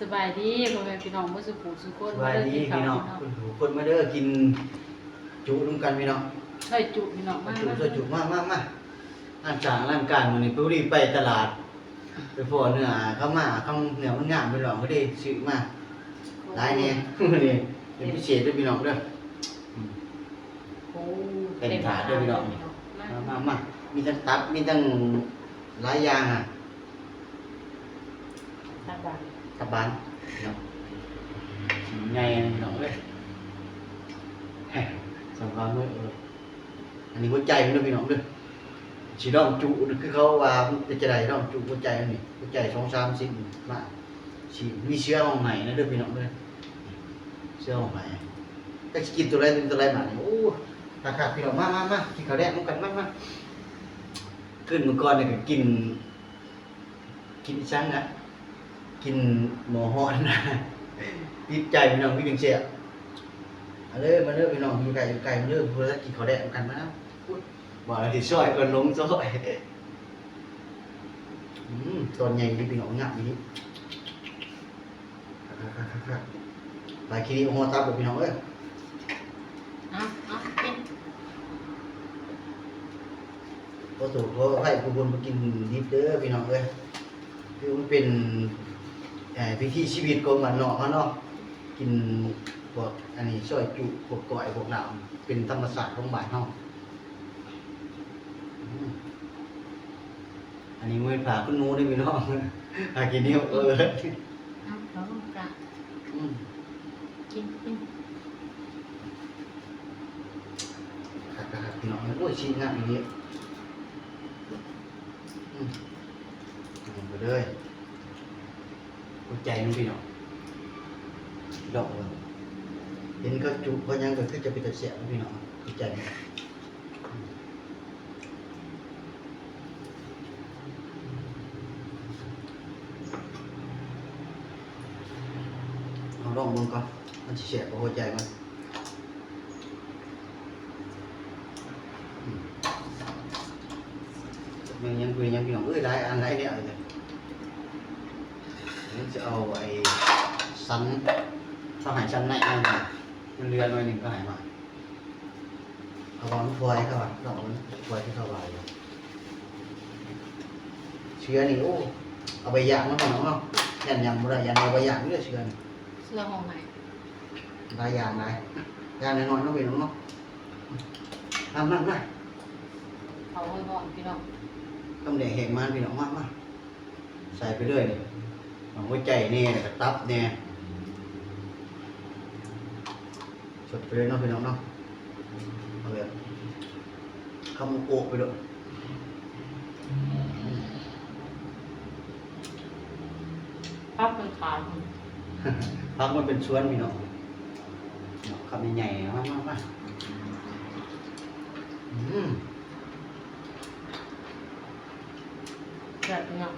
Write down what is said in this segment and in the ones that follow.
ສະບາຍດີພໍ່ແມ່ພີ່ນ້ອງເບິດສູ່ຜູ້ສູ່ຄົນ ສະບາຍດີພີ່ນ້ອງ ມາເດີກິນເຂົ້າ ທຸກຜູ້ທຸກຄົນ ມາເດີກິນຈຸນຳກັນພີ່ນ້ອງ ຊ່ອຍຈຸພີ່ນ້ອງ ມາ ຊ່ອຍຈຸ ມາ ຊ່ອຍຈຸ ມາ ມາ ມາ ອາຈານອະລັງການມື້ນີ້ ພໍດີໄປຕະຫຼາດ ໄປພໍ້ເນື້ອເຂົ້າມາ ເຂົ້າເນື້ອມັນງາມພີ່ນ້ອງ ພໍດີຊື້ມາ ໂອ້ ຫຼາຍແດ່ມື້ນີ້ ເປັນພິເສດເດີພີ່ນ້ອງເດີ ອືມ ໂອ້ ເຕັມຖາດເດີພີ່ນ້ອງ ເຕັມຖາດເດີພີ່ນ້ອງ ມາ ມາ ມາ ມີທັງຕັບ ມີທັງຫຼາຍຢ່າງອະ ຕັບຫວານ ຕັບຫວານເນາະ ຊິໃຫຍ່ພີ່ນ້ອງເອີຍ ສຳຄັນເລີຍ ອັນນີ້ຫົວໃຈມັນເດີພີ່ນ້ອງເດີ ຊິລອງຈຸ ຄືເຂົາວ່າມັນເປັນຈັ່ງໃດ ລອງຈຸຫົວໃຈມັນນີ້ ຫົວໃຈສອງສາມຊິ້ນມາ ຊິມີເສືອຮ້ອງໄຫ້ນະເດີພີ່ນ້ອງເດີ ເສືອຮ້ອງໄຫ້ ຈັກຊິກິນຕົວໃດເປັນຕົວໃດບາດນີ້ ໂອ້ ຄັກໆ ພີ່ນ້ອງ ມາ ມາ ມາ ກິນເຂົ້າແລງນຳກັນ ມາ ມາ ຄືນມື້ກ່ອນນີ້ກໍກິນ ກິນອີ່ຫຍັງນະ ກິນໝໍຮ້ອນ ຕິດໃຈພີ່ນ້ອງ ຄືຈັ່ງແຊບ ມາເດີ ມາເດີພີ່ນ້ອງ ຢູ່ໃກ້ຢູ່ໄກ ມາເດີ ຜູ້ໃດກິນເຂົ້າແລງນຳກັນ ມາ ອຸ້ຍ ວ່າຊິຊ່ອຍເພິ່ນລົງຊ່ອຍ ອືມ ຕອນໃຫຍ່ອີ່ຫຼີພີ່ນ້ອງ ງາມອີ່ຫຼີ ຄັກໆໆໆ ໄປ ຄິດຮອດຕັບແລ້ວພີ່ນ້ອງເອີຍ ເອົາ ເອົາ ກິນ ຂໍໂທດຂໍອະໄພຜູ້ຄົນບໍ່ກິນດິບເດີພີ່ນ້ອງເອີຍ ຄືມັນເປັນ ເອີ ວິຖີຊີວິດຂອງບ້ານນອກເຮົາເນາະ ກິນພວກອັນນີ້ ຊອຍຈຸ ພວກກ້ອຍ ພວກລາວ ເປັນທຳມະຊາດຂອງບ້ານເຮົາ ອືມ ອັນນີ້ບໍ່ແມ່ນຜ້າຂນໜູເດ້ພີ່ນ້ອງ ຜ້າຂີ້ໜີວ ເອີ ເອົາ ເອົາລົງກະ ອືມ ກິນ ກິນ ຄັກໆ ພີ່ນ້ອງ ໂອ້ຍ ຊີ້ງາມອີ່ຫຼີ ອືມ ເອົາໄປເລີຍ ຫົວໃຈມັນພີ່ນ້ອງ ດອກເບິ່ງ ເຫັນເຂົາຈຸເຂົາຫຍັງກໍຄືຈະເປັນຕາແຊບເນາະພີ່ນ້ອງ ຫົວໃຈມັນ. ເຮົາລອງເບິ່ງກ່ອນ ມັນຊິແຊບບໍ່ ຫົວໃຈມັນ ອືມ ແມ່ນຫຍັງ ເປັນຫຍັງພີ່ນ້ອງເອີຍ ຫຼາຍອັນຫຼາຍແນວເລີຍ ມັນຈະເອົາໄອ້ສັນ ເຂົາໃຫ້ສັນໃນມາ ມັນເຫຼືອໜ້ອຍໜຶ່ງ ເຂົາໃຫ້ມາ. ເຂົາວ່າມັນພອຍ ເຂົາວ່າ ລອງເບິ່ງ ພອຍຄືເຂົາວ່າຢູ່ ເສືອນີ້ ໂອ້ ເອົາໄປຍ່າງເນາະ ພີ່ນ້ອງເນາະ ຢ້ານຍ່າງບໍ່ໄດ້ ຢ້ານເອົາໄປຍ່າງເດີ ເສືອນີ້ ເສືອຮ້ອງໄຫ້ ຫຼາຍຢ່າງຫຼາຍ ຢ່າງນ້ອຍໆເນາະ ພີ່ນ້ອງເນາະ ມາໆໆ ເຂົ້າຮ້ອນໆ ພີ່ນ້ອງ ຄຳແດງແຫ້ງມາ ພີ່ນ້ອງ ມາໆ. ໃສ່ໄປເລື້ອຍນີ້ ຫົວໃຈແດ່ ແລ້ວກໍຕັບແດ່ ສົດໄປເລີຍເນາະ ພີ່ນ້ອງເນາະ ເອົາແບບຄຳໂອະໄປໂລດ ຜັກເປັນຂາຍ ຜັກມັນເປັນສວນ ພີ່ນ້ອງ ເນາະ ຄຳໃຫຍ່ໆ ມາ ມາ ມາ ອືມ ແຊບເນາະ.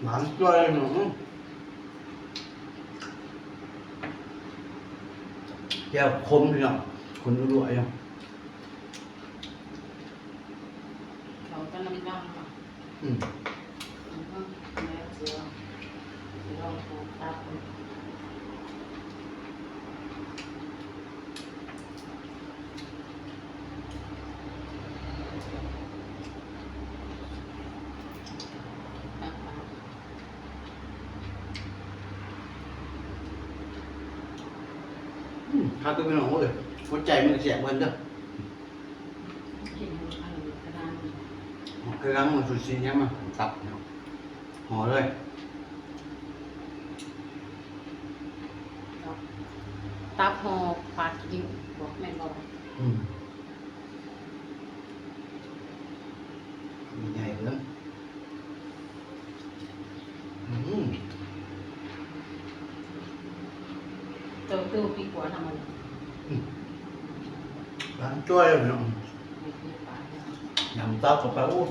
ຫວານຈ້ອຍເນາະ ແຈ່ວຂົມພີ່ນ້ອງ ຂຸ້ນລວຍເນາະ. ເຂົ້າກັນນຳກັນເນາະ ອືມ ອືມ ແລ້ວຊິລອງ ຊິລອງປູກຕັບ ຕັບ ອືມ ຄັກເດີພີ່ນ້ອງເອີຍ ຫົວໃຈມັນກໍແຊບເໝືອນເດີ. ກິນອັນກະດານ ເຄື່ອງມັນຊູຊີແນວມາ ຕັບເນາະ ຫໍ່ເລີຍ ຕັບຫໍ່ຜັກກິນ ບອກແມ່ນບໍ່? ອືມ ໃຫຍ່ເກີນ. ອືມ ໂຕຕູ້ປີກວ່າທຳມັນ ອືມ ຫຼານຈ້ອຍເນາະ ຍຳຕັບເຂົ້າໄປ ໂອ້ ອືມ.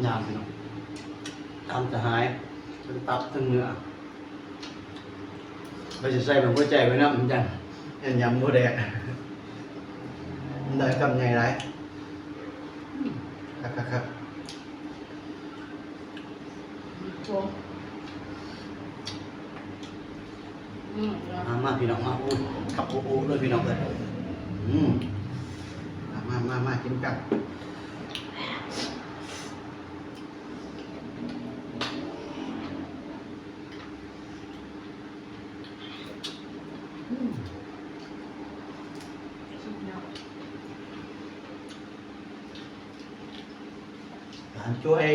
ຍາມພີ່ນ້ອງ ຕາມສະຫາຍ ທັງຕັບທັງເນື້ອ ໄປຊິໃສ່ເປັນຫົວໃຈໄວ້ນຳ ມັນຈັ່ງ ຢ້ານຍຳບໍ່ແດກ ໄດ້ຄຳໃຫຍ່ຫຼາຍ ຄັກໆໆ. ມາ ມາພີ່ນ້ອງມາ ໂອ້ ຄັກໂອ້ໂອ້ເລີຍພີ່ນ້ອງເອີຍ ອືມ ມາ ມາ ມາ ມາກິນກັນ ອືມ ການຊ່ວຍ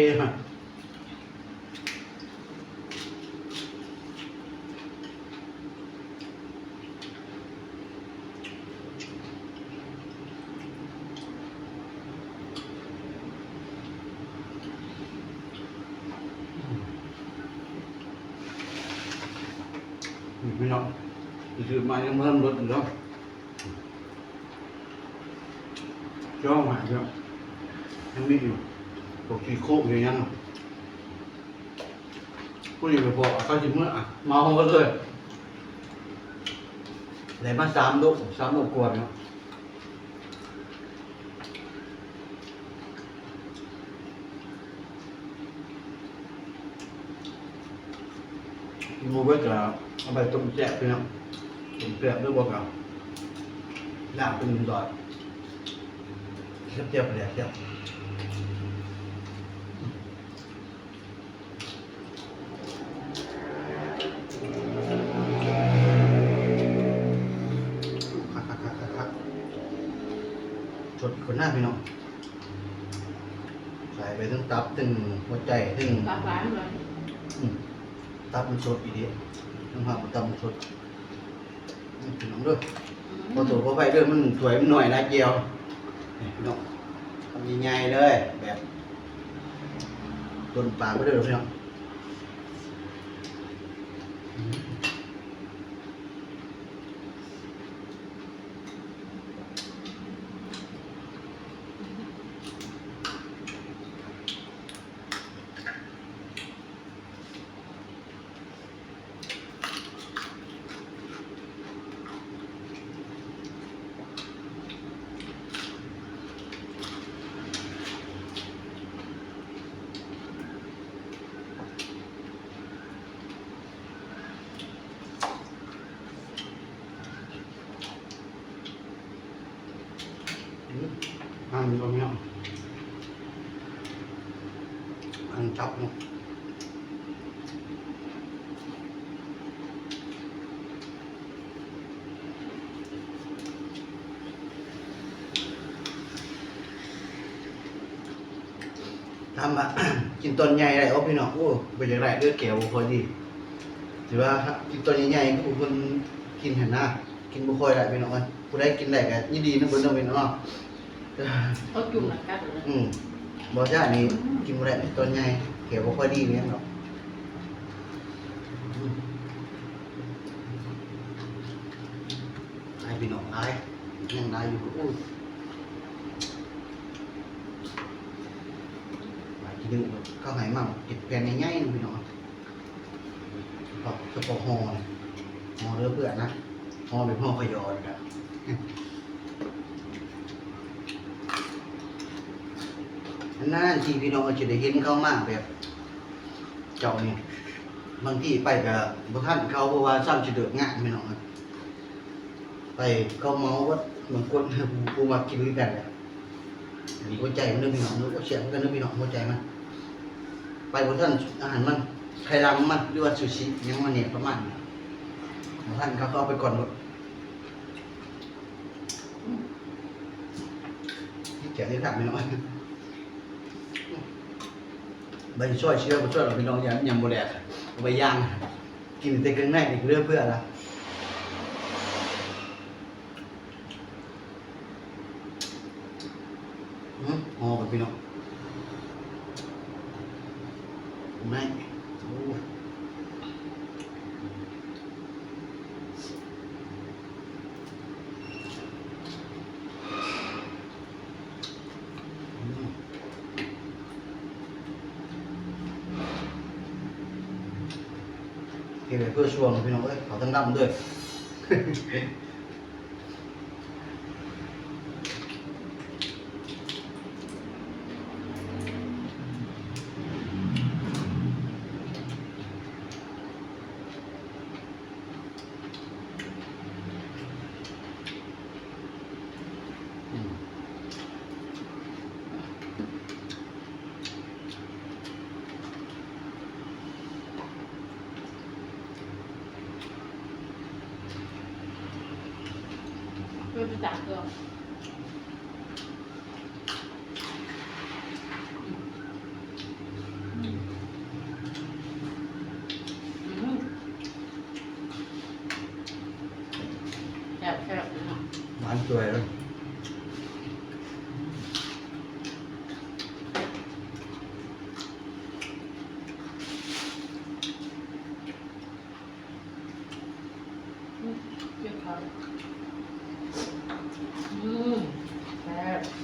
ນີ້ພີ່ນ້ອງ ຊື້ມາຍັງບໍ່ທັນເບິດຢູ່ເດີ. ຈ້ອງຫາເນາະ ຍັງມີຢູ່ ພວກຂີ້ໂຄກຢູ່ຍັງ ຜູ້ນີ້ໄປບອກເຂົາຊິເມືອ ເມົາເລີຍ ໄດ້ມາສາມໂລ ສາມໂລກວ່າເນາະ. ໝູ່ເບິດກະເອົາໄປຕົ້ມແຊບພີ່ນ້ອງ ຕົ້ມແຊບ ຫຼືບໍ່ກະລາບເປັນດອນ ແຊບໆ ແຊບໆ. ຄັກໆໆໆ ສົດອີກຄົນນະພີ່ນ້ອງ ໃສ່ໄປເຖິງຕັບ ເຖິງຫົວໃຈ ເຖິງ ຕັບຫຼາຍເລີຍ ອືມ ຕັບມັນສົດອີ່ຫຼີ ເຖິງຫາກວ່າຕັບມັນສົດ. ອືມ ພີ່ນ້ອງເດີ ອືມ ຂໍໂທດຂໍອະໄພເດີ ມັນຖ້ວຍມັນໜ້ອຍນະ ແຈ່ວ ນີ້ພີ່ນ້ອງ ຄຳໃຫຍ່ໆເລີຍ ແບບ ຕົ້ນປາກໄປເດີພີ່ນ້ອງ ອືມ. ອືມ ອັນນີ້ກໍມີເນາະ ອັນຈັບເນາະ ຖາມວ່າ ກິນຕອນໃຫຍ່ໄດ້ບໍ່ພີ່ນ້ອງ? ໂອ້ ບໍ່ຢາກໄດ້ເດີ້ ແກ້ວບໍ່ຄ່ອຍດີ ຖືວ່າກິນຕອນໃຫຍ່ໆ ຄືຜູ້ເພິ່ນກິນຫັ້ນນະ ກິນບໍ່ຄ່ອຍໄດ້ພີ່ນ້ອງເອີຍ ຜູ້ໃດກິນໄດ້ກໍຍິນດີນຳເພິ່ນເນາະພີ່ນ້ອງເນາະ ເຂົາຈຸ່ມແລ້ວກັດເລີຍ ອືມ ບໍ່ຊ້ານີ້ ອືມ ກິນບໍ່ໄດ້ຕອນໃຫຍ່ ແກ້ວບໍ່ຄ່ອຍດີແມ່ນດອກ ອືມ ຫຼາຍພີ່ນ້ອງຫຼາຍ ຍັງຫຼາຍຢູ່ ໂອ້ຍ ຫຼາຍທີ່ໜຶ່ງ ເຂົາໃຫ້ມາເຈັດແຜ່ນໃຫຍ່ໆ ພີ່ນ້ອງ ສະເພາະຫໍ່ນີ້ ຫໍ່ເຫຼືອເພື່ອນນະ ຫໍ່ແບບຫໍ່ຂະຫຍໍ້ນີ້ລະ ນານໆທີພີ່ນ້ອງຈະໄດ້ເຫັນເຂົາມາແບບ ເຈົ້ານີ້ ບາງທີໄປກໍບໍ່ທັນເຂົາ ເພາະວ່າຊ່ຳຊິເລີກງານພີ່ນ້ອງ ໄປເຂົາເໝົາເບິດ ບາງຄົນ ຜູ້ມັກກິນຄືກັນແຫຼະ ອັນນີ້ຫົວໃຈມັນເດີພີ່ນ້ອງ ໂອ້ ແຊບຄືກັນເດີພີ່ນ້ອງ ຫົວໃຈມັນ ໄປບໍ່ທັນອາຫານມັນ ໄຂ່ຫຼັງມັນ ຫຼືວ່າຊູຊິຫຍັງມັນນີ້ ປະມານນີ້ ບໍ່ທັນເຂົາ ເຂົາເອົາໄປກ່ອນເບິດ ແກງນີ້ຄັກພີ່ນ້ອງ ໃບຊອຍເຊຍບໍ່ຊອຍດອກພີ່ນ້ອງ ຢ້ານມັນຍຳບໍ່ແດກ ເອົາໄປຢ່າງ ກິນແຕ່ເຄື່ອງໃນນີ້ເຫຼືອເພື່ອລະ ຫືມ ຫໍ່ກັນພີ່ນ້ອງ ແມ່ນ ໂອ້ ອືມ ເພື່ອຊ່ວງພີ່ນ້ອງເອີຍ ເຂົາທັງດຳເດີ. ເປັນຕາເກືອ ອືມ ແຊບໆ ພີ່ນ້ອງ ຫວານຈ້ວຍເລີຍ. ອືມ ເຈັບຂາ ອືມ ແຊບໆ.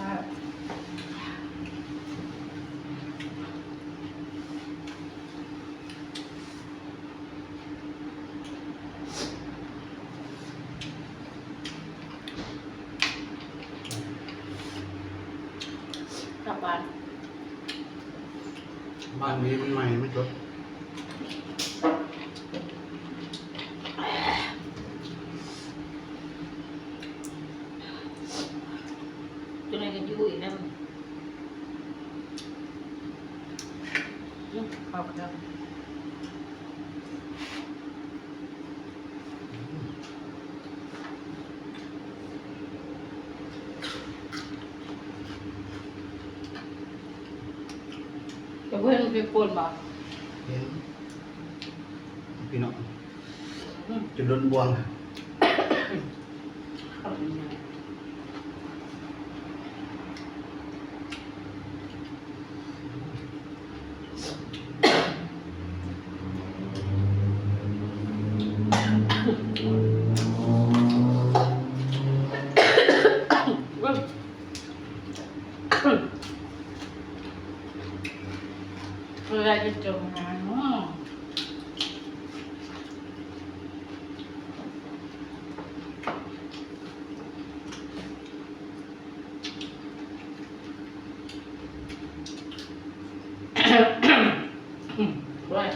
ກັບບ້ານ ບ້ານນີ້ມັນໃໝ່ ມັນສົດ ຈັ່ງໃດກໍຢູ່ອີກແລ້ວ. ອືມ ເຂົ້າກັນແລ້ວ ແຕ່ເພິ່ນເປັນຄົນບໍ່ ເຫັນ ພີ່ນ້ອງ ອືມ ຈົນລົ້ນບ່ວງ. ເວລາກິນຈົນຫາຍເນາະ. ໂອ້ຍ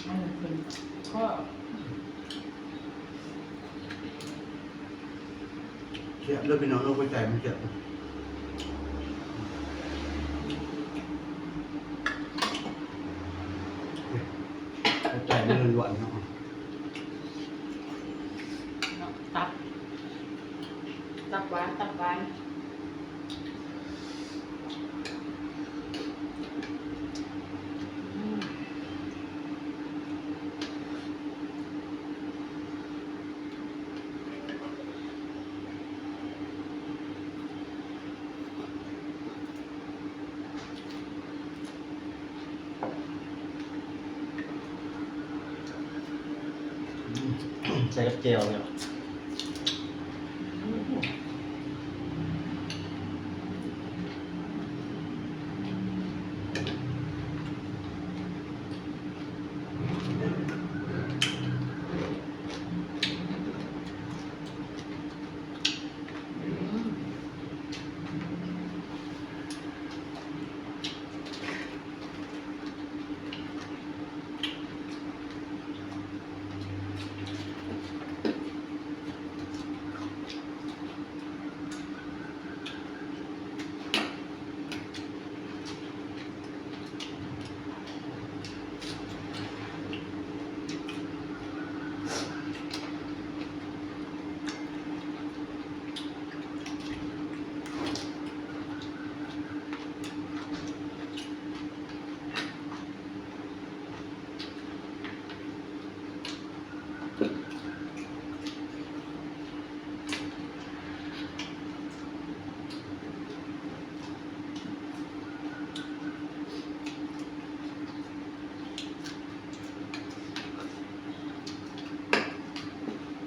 ມັນເປັນຂໍ້ ແຊບເດີພີ່ນ້ອງເອີຍ ຫົວໃຈມັນແຊບ ຫົວໃຈມັນລ້ວນໆ ເນາະ ເນາະ ຕັບ ຕັບຫວານ ຕັບຫວານ. ອືມ ໃສ່ກັບແຈ່ວເນາະ.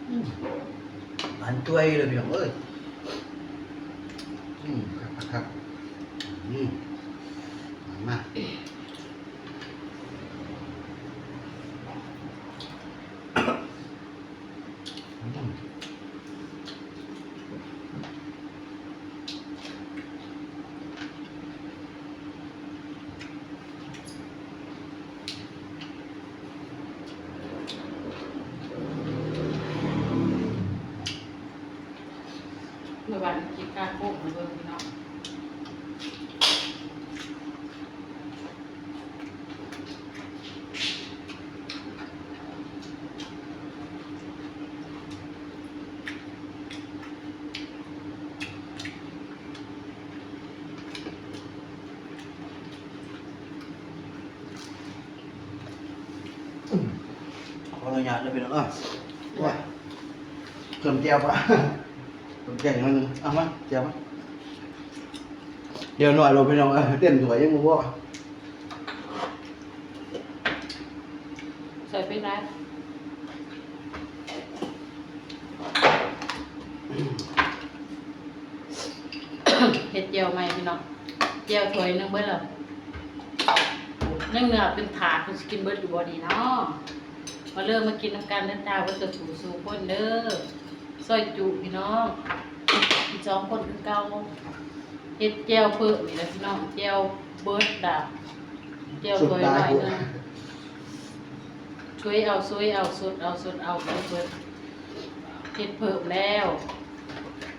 ອືມ ຫວານຈ້ວຍເລີຍພີ່ນ້ອງເອີຍ. ອືມ ຄັກໆ ອືມ ມາ. เบิ่งพี่น้อง ขออนุญาตเด้อพี่น้องเด้อ โอ้ย เพิ่มแจ่วปะ เพิ่มแจ่วอีกหน่อยหนึ่ง เอามา แจ่วมา เดี๋ยวหน่อยโลดพี่น้องเอ้ย เต็มถ้วยยังบ่พอ ใส่พริกหลาย เฮ็ดแจ่วใหม่พี่น้อง แจ่วถ้วยหนึ่งเบิดแล้ว ยังเหลือเป็นถาด เพิ่นสิกินเบิดอยู่บ่นี่เนาะ มาเริ่มมากินนำกันเด้อจ้า เบิดสู่สู่คนเด้อ ซอยจุพี่น้อง อีกสองคนคือเก่า เฮ็ดแจ่วเพิ่มนี่แหละพี่น้อง แจ่วเบิดดา แจ่วถ้วยน้อยหนึ่ง ช่วยเอา ช่วยเอา สดเอา สดเอา เบิด เฮ็ดเพิ่มแล้ว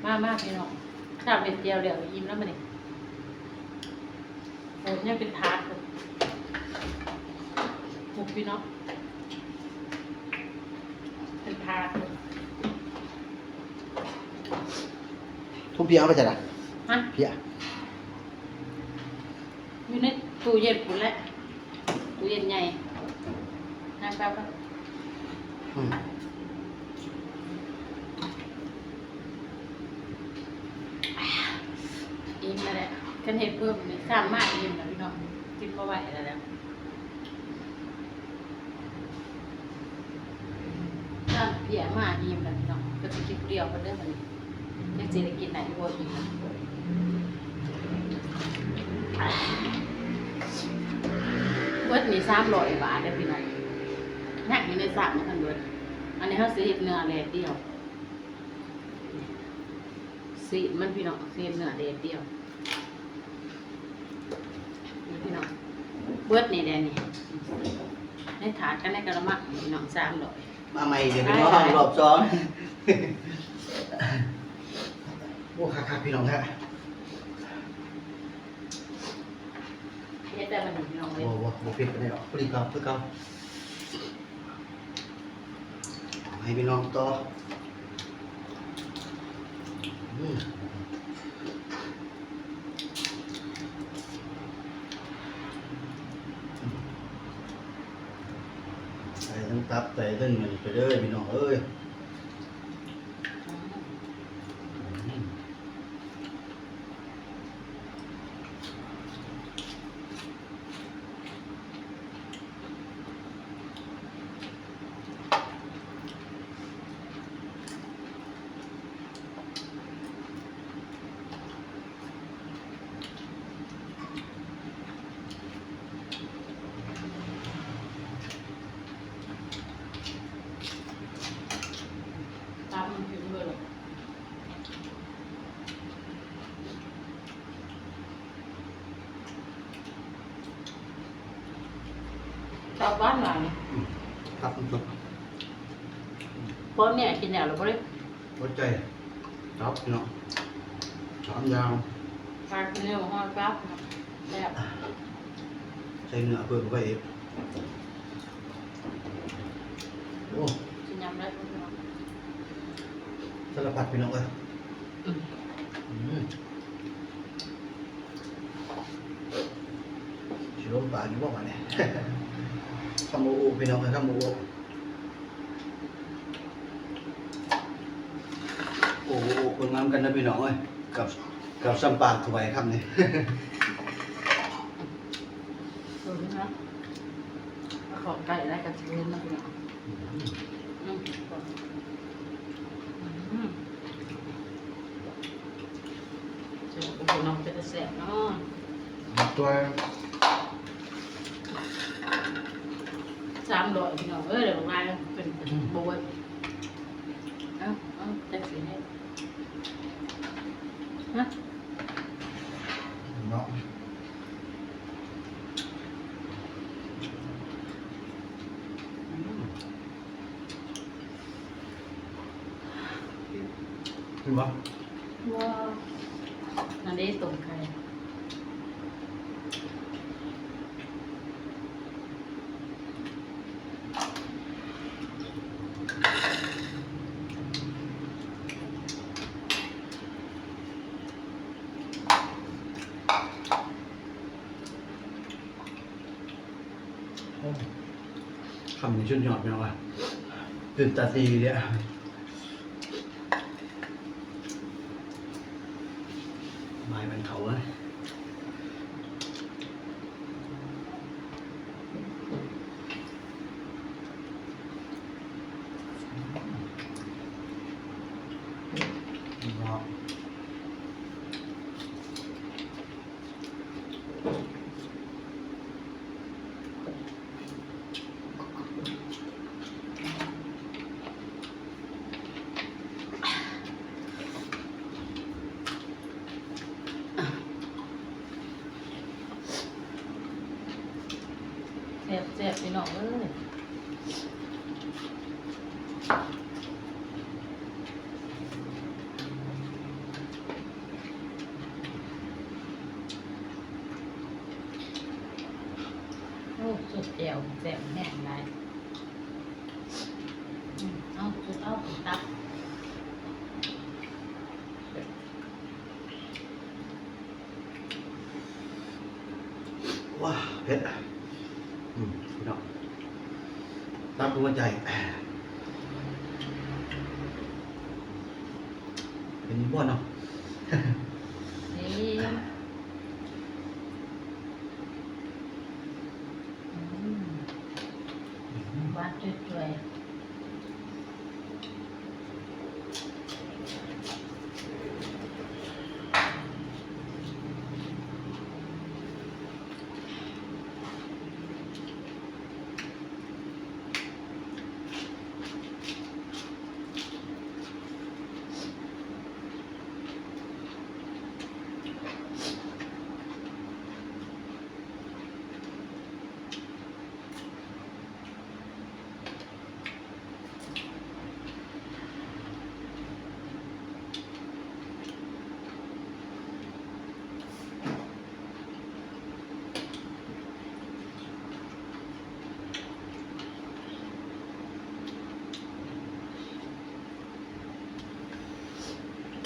มา มาพี่น้อง ถ้าเฮ็ดแจ่วแล้วอิ่มแล้วมื้อนี้ โอ้ ยังเป็นถาดอยู่ พุกพี่น้อง เป็นถาดอยู่ ถุงเปียกเอาไปใส่ล่ะ ฮะ เปียก อยู่ในตู้เย็นพุ้นแหละ ตู้เย็นใหญ่ นั่งแป๊บ อืม อิ่มแล้วแหละ คันเฮ็ดเพิ่มนี่ สามารถอิ่มแล้วพี่น้อง กินบ่ไหวแล้วแหละ สามเปียมาอิ่มแล้วพี่น้อง ก็สิกินผู้เดียวกันเด้อบัดนี้ จักสิได้กินได้บ่อิ่ม เบิดนี่สามร้อยบาทเด้อพี่น้อง นักอยู่ในสามคันเบิด อันนี้เฮาสิเฮ็ดเนื้อแดดเดียว ซีนมันพี่น้อง ซีนเนื้อแดดเดียว นี่พี่น้อง เบิดนี่แหละนี่ ในถาดกับในกะละมังพี่น้อง สามร้อย มาใหม่เด้อพี่น้อง รอบสอง โอ้ คักๆ พี่น้อง เฮ็ดแต่บัดนี้พี่น้องเอ้ย บ่ บ่ บ่เผ็ดปานใดดอก พอดีคำคือเก่า ให้พี่น้องต่อ อืม ใส่ทั้งตับ ใส่ทั้งหยังไปเลยพี่น้องเอ้ย อืม อืม ตามมันถึงเลยเหรอ ตับหวานหลาย อืม ตับมันสด พอเนี่ยกินแล้วหรือบ่ได้ หัวใจ ตับเนาะ สามอย่าง ผักเนื้อหอมตับ แซ่บ ใส่เนื้อเพิ่มเข้าไปอีก โอ้ สิยำได้บ่พี่น้อง สารพัดพี่น้องเอ้ย อืม อืม สิลงปากอยู่บ่บัดนี้ คำโอโอพี่น้องเอ้ย คำโอโอ โอโอ เบิ่งนำกันเด้อพี่น้องเอ้ย กับ กับซ้ำปากถ้วยคำนี้ เบิ่งนะ ของไก่ได้กันสิเห็นนะพี่น้อง อืม อืม อืม โอ้โห น้องเป็นตาแซ่บเนาะ ตัว สามร้อยพี่น้องเอ้ย เดี๋ยวลงไลน์เป็น อืม โบย เอ้า เอ้า จักสิให้ ฮะ เนาะ อืม กินบ่ ว้าว ອັນນີ້ຕົ້ມໄຂ່ ໂອ້ ຄຳນີ້ສຸດຍອດ ພີ່ນ້ອງເອີຍ ຕື່ນຕາຕີເດ້. ມາໃຫ້ມັນເຂົ້າເລີຍ ເນາະ. ແຊບໆ ພີ່ນ້ອງເອີຍ. ໂອ້ ສົດແຈ່ວແຊບແຮງຫຼາຍ. ອືມ ເອົາ ສົດເອົາ ຕັບ. ວ້າ ເຜັດ ອືມ ພີ່ນ້ອງ ຕັບຫົວໃຈ ເປັນບໍ່ເນາະ? ເປັນ ອືມ ຫວານຈ່ວຍໆ.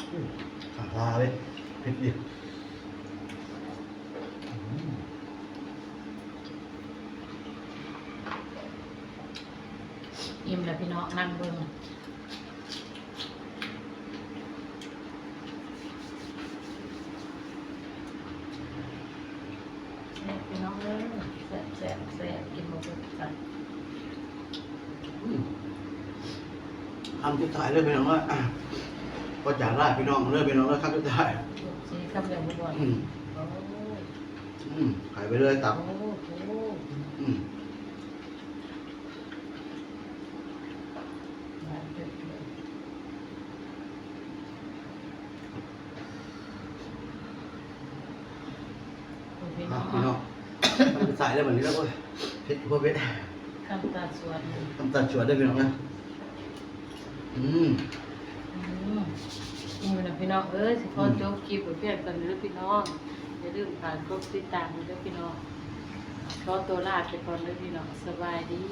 ອືມ ຂາວເລີຍ ເຜັດດີ. ອືມ ອີ່ມແລ້ວພີ່ນ້ອງ ນັ່ງເບິ່ງ. ແຊບພີ່ນ້ອງເອີຍ ແຊບໆໆ ກິນບໍ່ເບິດກັນ. ອືມ ຄຳສຸດທ້າຍເດີພີ່ນ້ອງເອີຍ ຂໍຈາກລາພີ່ນ້ອງເດີພີ່ນ້ອງເດີ ຄຳສຸດທ້າຍ ສີ່ຄຳດຽວບໍ່ບໍ່. ອືມ ໂອ້ ອືມ ໄປໄປເລີຍຕັບ. ໂອ້ໂຫ ອືມ. ໂອ້ຍ ພີ່ນ້ອງ ພີ່ນ້ອງ ຄຳສຸດທ້າຍແລ້ວບັດນີ້ ໂອ້ຍ ເຜັດບໍ່ເຜັດ ຄຳຕາຊວນ ຄຳຕາຊວນເດີພີ່ນ້ອງເອີຍ. ອືມ ອືມ ອີ່ມແລ້ວພີ່ນ້ອງເອີຍ ຊິຂໍ ອືມ ຈົບຄລິບໄວ້ພຽງເທົ່ານີ້ເດີພີ່ນ້ອງ ຢ່າລືມຝາກກົດຕິດຕາມເດີພີ່ນ້ອງ ຂໍຕົວລາໄປກ່ອນເດີພີ່ນ້ອງ ສະບາຍດີ.